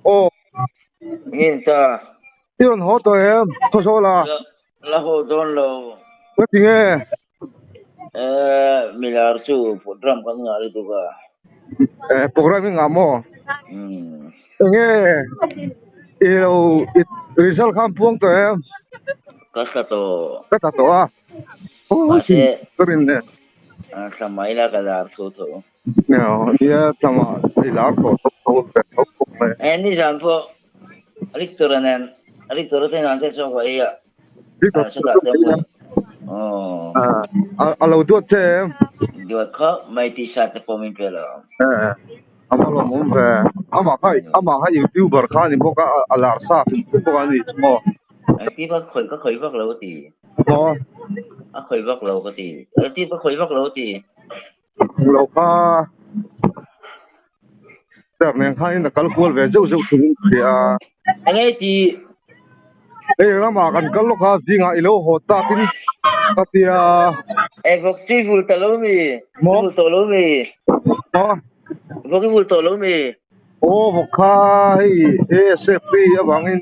Aw. Ngin ta. I rawn haw tawh em? Khawzawl a. La haw dawn lo. Ka ti nge? Eh, milar chu program kan ngah lutuk a. Eh, program i ngah maw? Hmm. Enge i lo i result khan puang tawh em? Ka thla tawh. Ka thla tawh a. Mahse, Ka rin nen. Thla mai la ka lar tho tho. Nia tlama i lar tawh tho tho ve tho bawk mai. Eh, nizan pawh Victor a nen Victor a te nan te chaw ka ei a. Victor Chutah te hmun. Aw. A lo duat che em? Duat khawp mai t-shirt te pawh min pe lo. Eh, a va lawmawm ve. Amah kha amah kha youtuber kha a ni bawk a, a lar sa hrim hrim bawk a ni chu maw? Active a khawih ka khawih vak lo a ti. Maw? A khawih vak lo ka ti. Active ka khawih vak lo a ti. Lo kha Sir nen khan in a kal kual ve zeuh zeuh thung in ka hria a. Enge i ti? Hei ramah kan kal lawk a, zingah i lo haw tak in ka tia. E vawk chu i vul ta lo mi? Maw? I vul tawh lo mi? Maw? Vawk i vul tawh lo mi? Aw vawk kha hei ASF avangin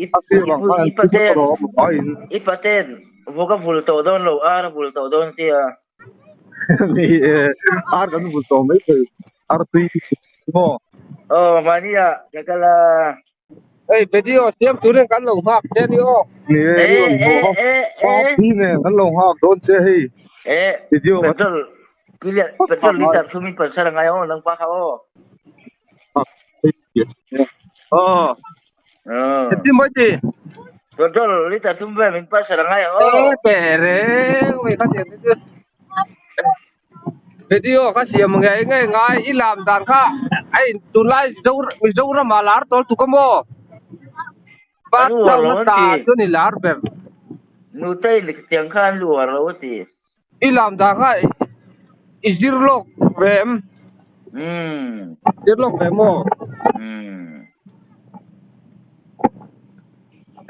I A sir vang khan an thi vek alawm a in. I paten vawk a vul tawh dawn lo ar a vul tawh dawn sia. Ni e, ar kan vul tawh mai thei ar tui maw. Aw mahni ah ka kal a. Hei video siam turin kan lo nghak che ni aw. Ni e, i rawn hmuh a pa nen kan lo nghak dawn che hei. Video petrol petrol liter thum in pasal a ngai aw nang pa kha aw. Aw. Engtin mawi ti? Petrol liter thum vel min pasal a ngai ang aw. E pe reng mai kha tiang te chu. Video ka siam ngei ngei ngai i lam dan kha a in tunlai Mizoram ah lar tawl tuk a maw? An uar lo an ti. Chu ni lar ber. Nutei tiang kha an uar lo a ti. I lam dan kha i zir lawk ve em? Umm. Zir lawk ve maw? Umm.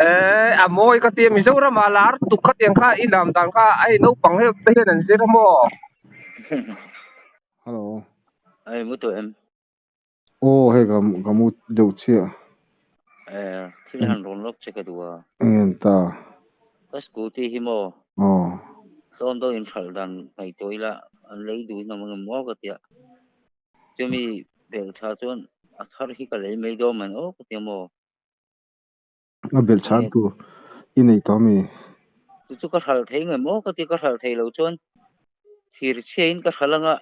Eh, a mawi ka tia Mizoram ah lar tuk kha tiang kha i lam dan kha a i naupang heuh te hian an zir a maw? Hello. Ai mu tawh em? Aw hei ka ka mu deuh chiah. Eh, thil han rawn lawk che ka duh a. Eng en ta? Ka scooty hi maw? Aw. Tlawm deuh in hralh dan ngaihtuah ila an lei duh in awm ang em maw ka tia. Chumi belh tha chuan a thar hi ka lei mai dawn man aw ka tia maw? A belh chhan tur i nei tawh ami? Chu chu ka hralh thei ngem aw ka ti ka hralh thei lo chuan thir chhia in ka hralh anga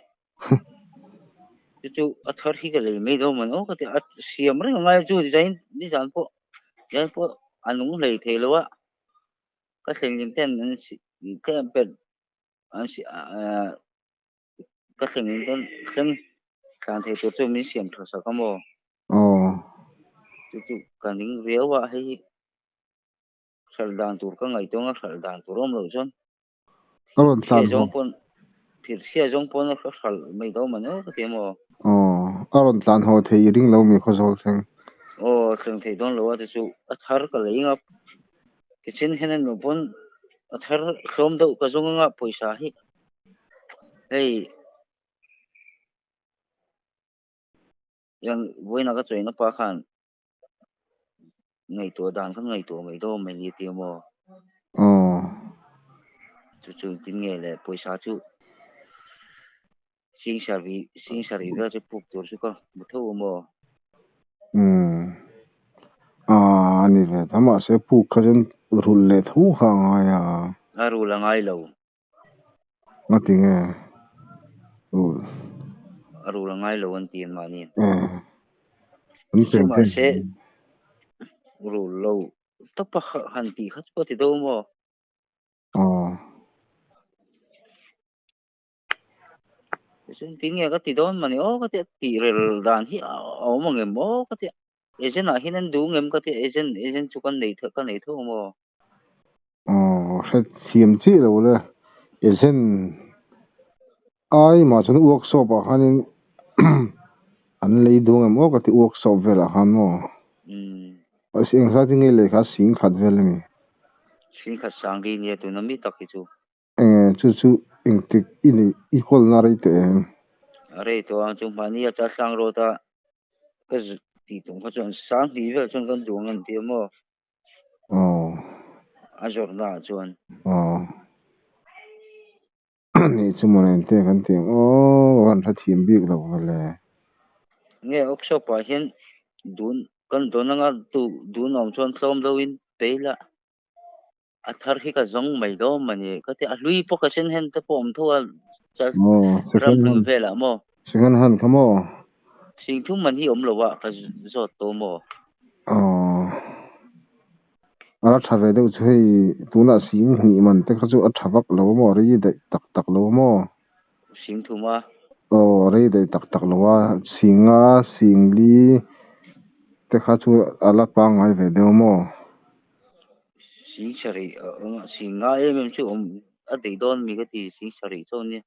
chu chu a thar hi ka lei mai dawn man aw ka ti a siam reng angai chu design nizan pawh design pawh a nung hlei thei lo a ka thlen hlim ten an si tlem pet an si ah Ka thleng in chuan thleng tlan thei tur chu min siam tha sak a maw? Aw. Chu chu ka ning viau a hei hralh dan tur ka ngaihtuah anga hralh dan tur awm loh chuan Ka rawn tlan thir zawng pawn thir chhia zawng pawn a hralh mai do man aw ka ti a maw? Aw a rawn tlan haw thei i ring lo mi khawzawl thleng. Aw thleng thei dawn lo a ti chu a thar ka lei ngap kitchen hian an luh pawn a thar hlawm deuh ka zawng anga pawisa hi Hei yang vawiinah ka chawi napa khan ngaihtuah dan khan ngaihtuah mai dawn mai ni tia maw Aw. Chu chu tin nge le pawisa chu sing sarih sing sarih vel chu puk tur chu ka hmu tho a maw. Umm aa a ni ve ta mahse puk kha chuan rulh leh tho kha a ngai a. A rulh a ngai lo. Nga ti nge rul? A rul a ngai lo an ti an mahni. Eh. An Chu pen pen. mahse rul lo tawpa han tih kha chu ka ti deuh maw? Aw. Tichuan tin nge ka ti dawn mawni aw ka tia tih rel dan hi a awm ang em aw ka tia agent ah hian an duh ngem ka tia agent agent chu kan nei ka nei tho maw? Aw hre thiam chiah lo le agent ai mah chuan workshop ah khanin an lei duh ang em aw ka ti workshop velah khan maw? Umm. Eng zat in nge lehkha singkhat vel a ni? Singkhat sang hi nia tuna mi tak hi chu. Enge chu chu engtik i neih i kawlna rei teh em? A rei tawh ang chu hmahni a Chaltlang road a. Ka tih tum kha chuan sanghnih vel chuan kan duh ang an ti a maw? Aw. A zawrhna ah chuan. Aw. Nih chu maw nen te kan ti ang aw kan hrethiam bik lo mawle. Nge workshop ah hian dun kan dawn anga dun awm chuan tlawm deuh in pe ila a thar hi ka zawng mai dawn mawni ka ti a hlui pawh ka sen hen te pawh awm tho a ram hlun velah maw. Second hand kha maw? Singthum man hi awm lo a ka zawt tawh maw? Aw. A la tha ve deuh chu hei tunah sing hnih man te kha chu a tha vak lo maw rei daih tak tak lo maw? Sing thum a. Aw rei daih tak tak lo a sing nga sing li te kha chu a la pangngai ve deuh maw? Sing sarih a awm a sing nga em em chu awm a daih dawn mi ka ti sing sarih chauh nia.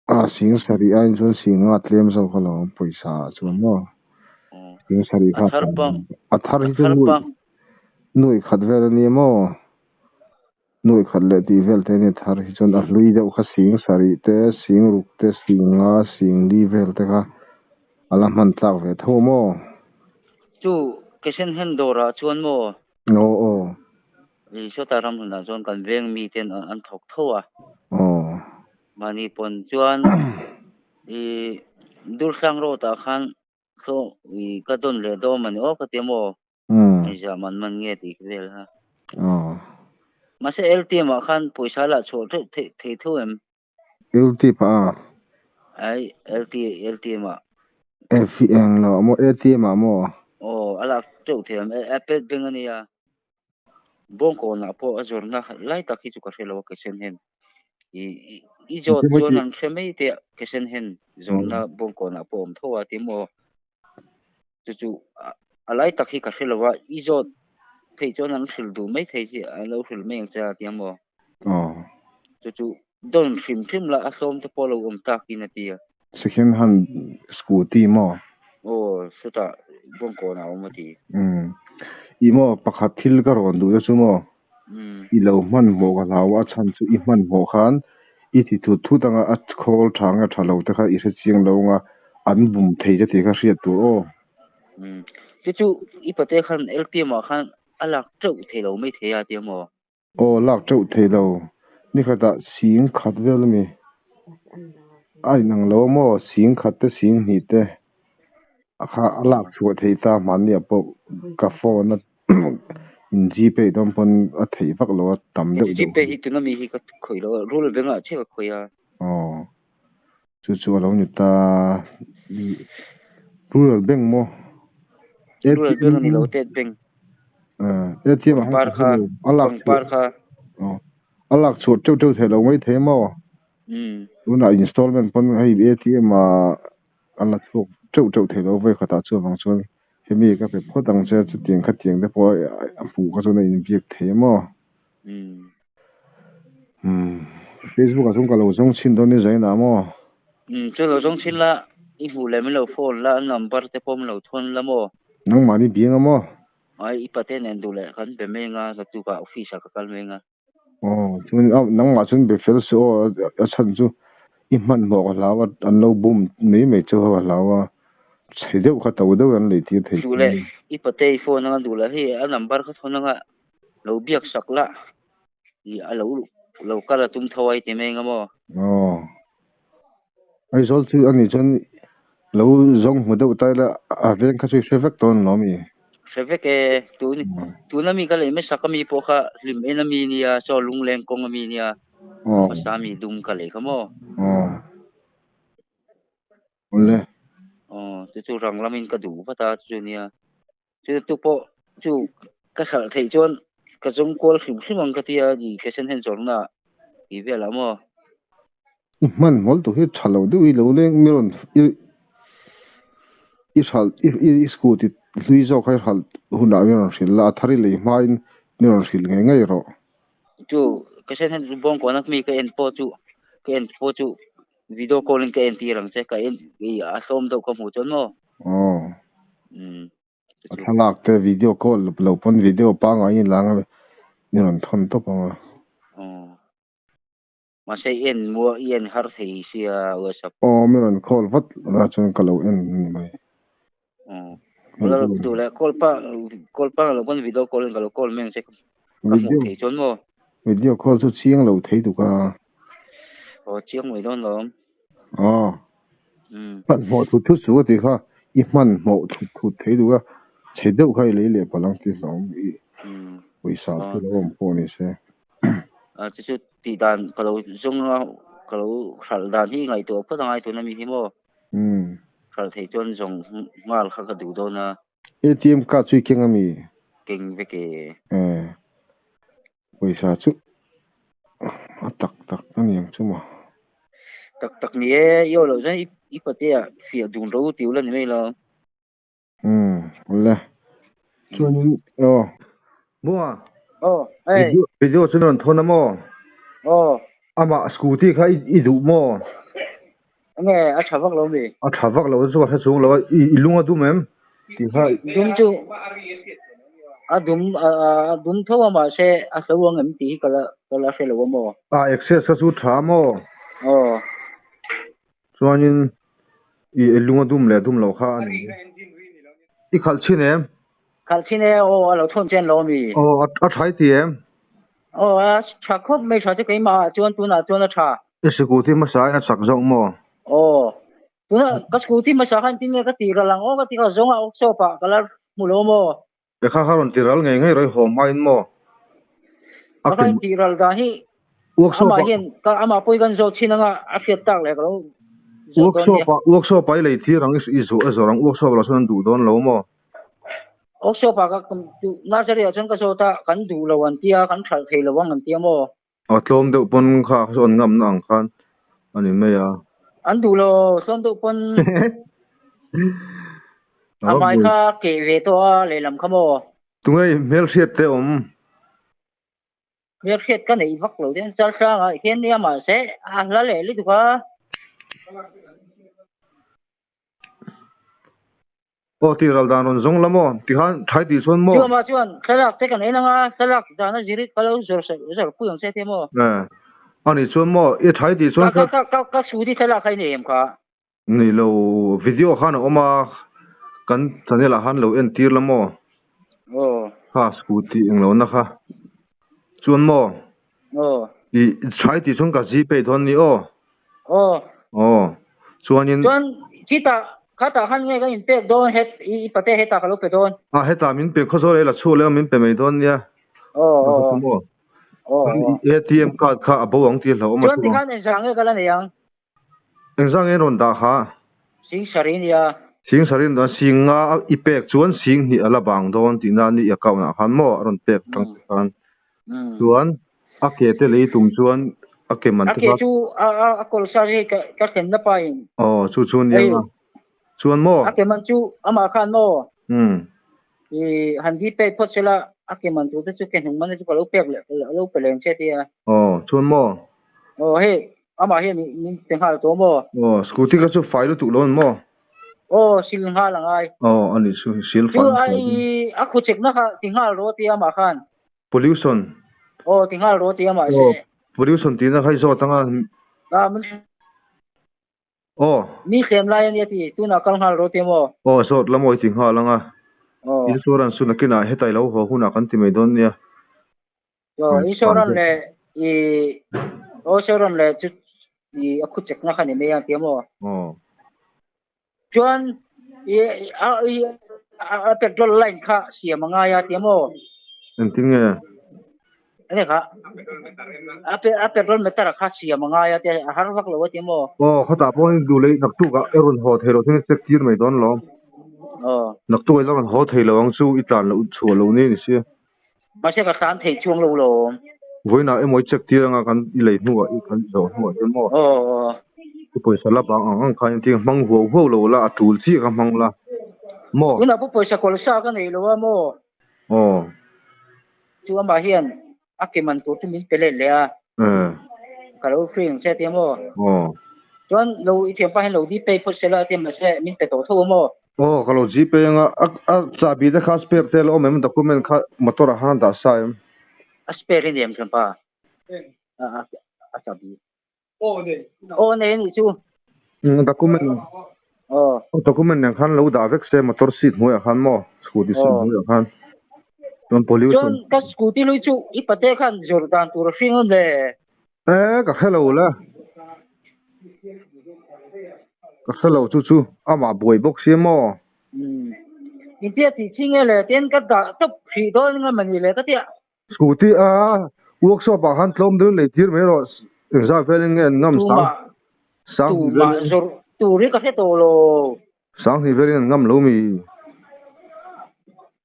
A sing sarih aiin chuan sing nga tlem zawk alawm pawisa ah chuan maw sing sarih kha a thar hi chu nuai nuai khat vel a nia maw nuai khat leh tih vel te ania thar hi chuan a hlui deuh kha sing sarih te sing ruk te sing nga sing li vel te kha a la hman tlak ve tho maw. Chu Keshen hen dawrah chuan maw Aw aw. Sawta ram hunah chuan kan veng miten an thawk tho a. Aw. Mahni pawn chuan i Durtlang road ah khan thlawh i ka dawn leh dawn mani aw ka ti a maw? Engzah man man nge tih ka vel a. Aw. Mahse LTM ah khan pawisa lah chhuah theuh theih thei tho em? LTM ah? Ai LT LTM ah. F eng lo ah maw ATM ah maw? Aw a lak teuh thei ang Apple bank a nia. Bawngkawnah pawh a zawrhna lai tak hi chu ka hre lo a Keshen hen. I i zawt chuan an hre mai te a Keshen hen zawrhna Bawngkawnah pawh a awm tho a ti maw? Chu chu a lai tak hi ka hre lo a i zawt theih chuan an hrilh duh mai thei chi an lo hrilh mai ang che a ti maw? Aw. Chu chu dawn hrim hrim la a hlawm te pawh a lo awm takin a ti a. Second hand scooty maw? Aw chutah Bawngkawnah a awm a ti. Umm. I maw pakhat thil ka rawn duh te chu maw? I lo hmanhmawh ka hlau a chhan chu i hmanhmawh khan i ti thut thut anga a khawl tha nge tha lo te kha i hre chiang lo anga an bum thei te tih kha hriat tur aw. Umm. Chu chu i pate khan LPM ah khan a lak teuh thei lo mai thei a tia maw? Aw lak teuh thei lo. Nikhatah sing khat vel a mi? A inang lo a maw? Sing khat te sing hnih te a kha a lak chhuah thei ta hmanni ah pawh ka phone a in gpay dawn pawn a theih vak lo a tam deuh deuh. Gpay hi tuna mi hi ka khawih lo a rul bengah chiah ka khawih a. Aw chu chu a lo ni ta. Rural bank maw? Rural bank a ni lo state bank. ATM ah Pangpar kha a lak pangpar kha. A lak chhuah teuh teuh theih lo mai thei maw? Tunah installment pawn hei ATM ah a la chhuak teuh teuh thei lo vawikhatah chuvang chuan hemi ka pe phawt ang che chutiang khatiang te pawh a hmuh kha chuan a inbiak thei maw? Umm Facebook ah chuan ka lo zawng chhin dawn ni Zaina maw? Umm chu lo zawng chhin la i hmuh leh min lo phone la a number te pawh min lo thawn la maw? Nangmahni biang a maw? Ai i pate nen duh leh kan be meng a naktukah office ah ka kal meng a. Aw chuan nangmah chuan be fel suh aw a chhan chu i hmanhmawh ka hlau a an lo bum mai mai chu ka hlau a chhe deuh kha to deuh an lei tir thei Duh leh i pate i phone anga duh leh hei a number ka thawn anga lo biak sak la i a lo lo kal a tum tho a i ti mai anga maw? Aw Aizawl chu a nih chuan lo zawng hmu deuh ta ila a veng kha chu i hre vek dawn lo mi? Hre vek e, tun tuna mi ka lei hmasak ami pawh kha hlim en ami nia chaw lungleng kawng ami nia hmasa mi dum ka lei kha maw? Aw awle. Aw chu chu rang lamin ka duh vat a chu chu nia chu tu pawh chu ka hralh theih chuan ka zawng kual hrim hrim ang ka tia ni fashion hen zawrhna tih velah maw. I hman hmawlh tur hi tha lo deuh i lo leng mi rawn i i hralh i i scooty hlui zawk kha i hralh hunah mi rawn hrilh la a thar i lei hmain mi rawn hrilh ngei ngei rawh. Chu ka hriat hian bawngkawn a mi ka en pawh chu ka en pawh chu video call in ka en tir ang che ka en i a hlawm deuh ka hmuh chuan maw. Aw. Umm. A thlalak te video call lo pawn video pangngai in lang a mi rawn thawn tawp ang a. Aw. Mahse i en muah i en har thei sia WhatsApp. Aw mi rawn call vat la chuan ka lo en a ni mai. Tu le call pa call pa lo pon video call in ka lo call meng che ka hmuh thei chuan maw. Video call chu chiang lo thei tuk a. Aw chiang mai dawn lawm. Aw. Hmanhmawh thut thut suh ka ti kha i hmanhmawh thut thut thei tuk a chhe deuh kha i lei leh palh ang ti hlawm i pawisa te lo awm pawh ni se. Chu chu tih dan ka lo zawng a ka lo hralh dan hi ngaihtuah phawt angai tuna mi hi maw. Hralh thei chuan zawng nghal kha ka duh dawn a. ATM card chu i keng a mi? Keng vek e. Pawisa chu a tak tak a ni ang chu maw? Tak tak ni e, i aw loh chuan i patea fiah dun ro tiu la ni mai lo. Umm le. Chuanin aw. Maw? Aw, hei. Video chu rawn thawn a maw? Aw. Amah scooty kha i duh maw? Enge a tha vak lo mi? A tha vak lo chu a hre chung lo a, i lung a dum em? Tih kha. Dum chu a dum a dum tho a mahse a hlo ang em tih hi ka la ka la hre lo a maw? A access kha chu tha maw? Aw. Chuanin i lung a dum leh dum loh kha a ni. I khalh chhin em? Khalh chhin e, aw a lo thawn chian lo ami? Aw a tha i ti em? Aw a tha khawp mai tha chu keimah ah chuan tunah chuan a tha. I scooty hmasa in a chak zawk maw? Aw tuna ka scooty hmasa khan tin nge ka ti ral ang aw ka ti kha zawng ah workshop ah ka la hmu lo maw? E kha kha rawn ti ral ngei ngei rawih haw hma in maw? A kha ti ral dan hi amah hian ka amah pawh hi kan zawt thin anga a hriat tak leh ka lo zawt dawn nia. Workshop ah workshop ah i lei thir ang i zawh a zawr ang workshop lah chuan an duh dawn lo maw? Workshop ah ka nursery ah chuan ka zawt a kan duh lo an tia kan hralh thei lo ang an tia maw? A tlawm deuh pawn kha chu an ngamna ang khan a ni mai a. An duh lo tlawm deuh pawn a hmai kha keh ve tawh a lehlam kha maw? Tunge hmelhriat te awm? Hmelhriat ka neih vak lo ten chal hrang ah hian nia mahse a hla leh lutuk a. Aw tih ral dan rawn zawng la maw? Tikhan thai tih chuan maw? Chuama chuan thlalak te kan en anga thlalak dan a zir ka lo zawr zawr pui ang che te maw? E ani chuan maw i thai tih chuan ka ka ka ka su ti thlalak kha i nei em kha? Nei lo video khan a awm a kan channel ah khan lo en tir la maw? Aw. Kha scooty englo na kha chuan maw? Aw. I thai tih chuan ka gpay dawn ni aw. Aw. Aw. Chuanin. Chuan khitah khatah khan nge ka in pek dawn het i pate hetah ka lo pe dawn. A hetah min pe khaw zawl e la chhuak leh a min pe mai dawn nia. Aw aw aw. Aw aw. ATM card kha a bo ang tih hlauh awm a chuan tikhan engzah nge ka la nei ang. Engzah nge rawn dah kha? Sing sarih a nia. Sing sarih a ni dawn. Sing nga i pek chuan sing hnih a la bang dawn tihna a ni i account ah khan maw a rawn pek tang che khan. Chuan a ke te lei tum chuan a ke man te kha. A ke chu a kawl sa hi ka thlenna pa in. Aw chu chu nia nga. Chuan maw? A ke man chu amah khan maw? I han di pek phawt sela a ke man tur te chu ke hnung man te chu ka lo pek leh lo pe leng che tia. Aw chuan maw? Aw hei amah hian min pe nghal tawh maw? Aw scooty kha chu fai lutuk lo an maw? Aw sil nghal a ngai. Aw a ni chu sil fai. Chu ai a khu chekna kha ti nghal rawh tia amah khan. Pollution. Aw ti nghal rawh tia amah se. Aw pollution tihna kha i zawt anga. A min Aw. Mi hlem lai a nia ti, tunah kal nghal rawh tia maw? Aw, zawt la maw i ti nghal ang a. Aw. Insurance chu nakinah heta i lo haw hunah kan ti mai dawn nia. Aw, insurance leh i aw insurance leh chu i a khu chekna kha ni mai a tia maw? Aw. Chuan i a i a petrol line kha siam a ngai a tia maw? Engtin nge? Enge kha a pe a petrol meter kha siam a ngai a tia a har vak lo a tia maw? Aw khawtah pawh in duh leh naktuk ah i rawn haw thei lo thing check tir mai dawn lo. Aw. Naktuk ah i la rawn haw thei lo ang chu i tlan loh chhuah lo ni ni sia. Mahse ka tlan thei chuang lo lo. Vawiinah emaw i check tir anga kan i lei hnuah i kan zawh hnuah hian maw? Aw aw. I pawisa la bang ang ang khan engtin hmang huau huau lo la a tul chiah kha hmang la maw? Tunah pawh pawisa kawlsa ka nei lo a maw? Aw. Chu amah hian a ke man tur chu min pe let leh a. Ka lo free ang che tia maw? Aw. Chuan lo i thianpa hian lo gpay phawt sela tia mahse min pe tawh tho a maw? Aw ka lo gpay anga a a chahbi te kha spare te a lo awm em document kha motor ah khan a dah sa em? A spare i nei em thianpa? A a chahbi. Aw nei. Aw nei a nih chu. Document. Aw. Document nen khan lo dah vek se motor seat hnuaiah khan maw scooty seat hnuaiah khan chuan pollution. Chuan ka scooty hlui chu i pate khan zawrh dan tur a hring awm le. E ka hre lo le. Ka hre lo chu chu amah buai bawk sia maw. Umm. Intia tih chi nge le tin ka dah tawp hrih dawn nga mani le ka tia. Scooty a workshop ah khan tlawm deuhin lei tir mai rawh engzat velin nge an ngam sang sang hnih Tumah zawrh tur hi ka hre tawh lo. Sang hnih velin an ngam lo mi.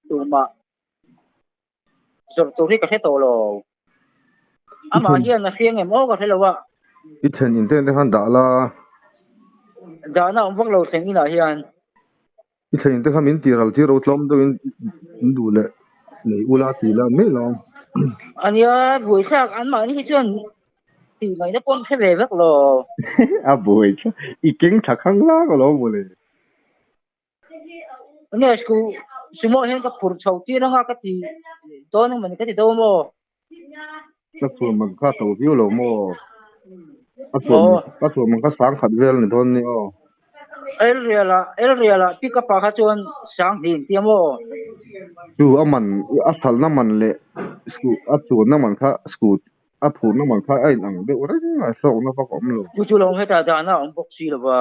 Tumah zawrh tur hi ka hre tawh lo. Amah hian a hria ngem aw ka hre lo a. I then in te khan dah la. Dahna awm vak lo thleng inah hian. I thlein te kha min ti ral tir ro tlawm deuhin in duh leh nei ula ti la mai lo. Ania buaithlak an mahni hi chuan tih ngaihna pawh an hre ve vek lo. A buaithlak i keng tha khang lak alawm mawle. Ania sku sumo hian ka phur chho tir anga ka ti dawn emaw ni ka ti dawn maw. Ka chhuah man kha to viau lo maw? A chhuah man a chhuah man kha sang khat vel a ni dawn ni aw. Elrial ah Elrial ah pick up ah kha chuan sang hnih in tia maw? Chu a man a hralhna man leh a chuanna man kha scoot a phurhna man kha a inang deuh reng a hlawkna vak a awm lo. Chu chu lo hetah dahna a awm bawk si lo va.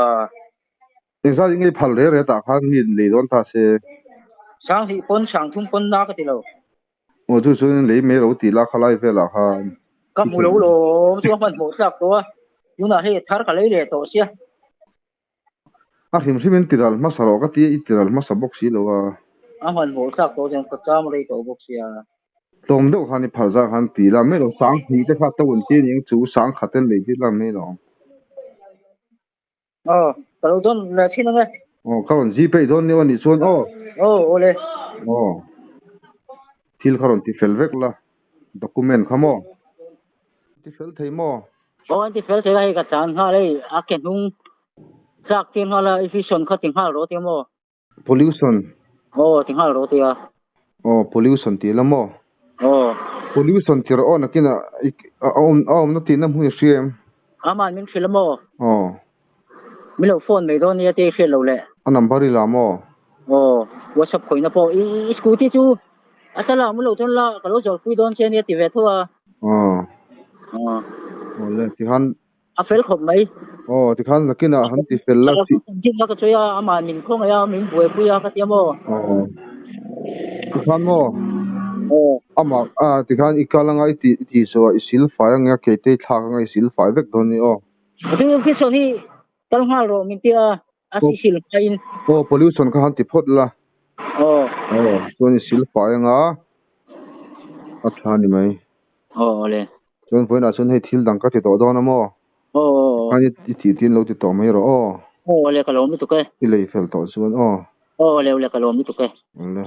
Engzat in ngei phal reh reh tah khan mi in lei dawn ta se. Sang hnih pawn sang thum pawn na ka ti lo. Aw chu chuan lei mai lo tih la khalai velah khan. Ka hmu lo lawm chu a hmanhmawh tlak tawh a, tunah hei thar ka lei leh tawh sia. A hrim hrim in tiral hmasa rawh ka ti a, i tiral hmasa bawk si lo a. A hmanhmawh tlak tawh chuan ka cham rei tawh bawk sia. Tlawm deuh khan i phal zar khan ti la mai lo, sang hnih te kha to an ti a ni ang chu, sang khat en lei tir la mai lo. Aw, ka lo dawn leh thin ang e. Aw, ka rawn zi peih dawn ni aw nih chuan aw. Aw, aw le. Aw, thil kha rawn ti fel vek la, document kha maw? Ti fel thei maw? Aw, an ti fel thei a, hei ka tlan nghal hei, a ke hnung tlak tir nghal a, i vision kha ti nghal rawh tia maw? Pollution. Aw, ti nghal rawh tia. Aw, pollution tih la maw? Aw. Pollution ti rawh aw nakinah a awm a awmna tihna hmun i hria em? Aman min hrilh a maw? Aw. Min lo phone mai dawn nia te i hriat lo le. A number i la maw? Aw, WhatsApp khawihna pawh i i scooty chu a tala awm lo chuan la ka lo zawrhpui dawn che nia ti ve tho a. Aw. Aw. Aw le, tikhan A fel khawp mai. Aw, tikhan nakinah han ti fel la chi. Engtin ka sawi a, amah min khawngaih a, min buaipui a ka ti a maw? Aw, tikhan maw? Aw. Amah a tikhan i kal anga i tih i tih zawh ah i sil fai anga keite i thlak anga i sil fai vek dawn ni aw. Chu Christian hi kal nghal rawh min ti a, a si sil faiin. Aw, pollution kha han ti phawt la. Aw. Aw, chuan i sil fai anga a tha ni mai. Aw le. Chuan vawiinah chuan hei thil dang ka ti tawh dawn a maw? Aw aw aw. Khan i tih tiin lo ti tawh mai rawh aw. Aw le ka lawm lutuk e. I lei fel tawh chuan aw. Aw le le ka lawm lutuk e. Le.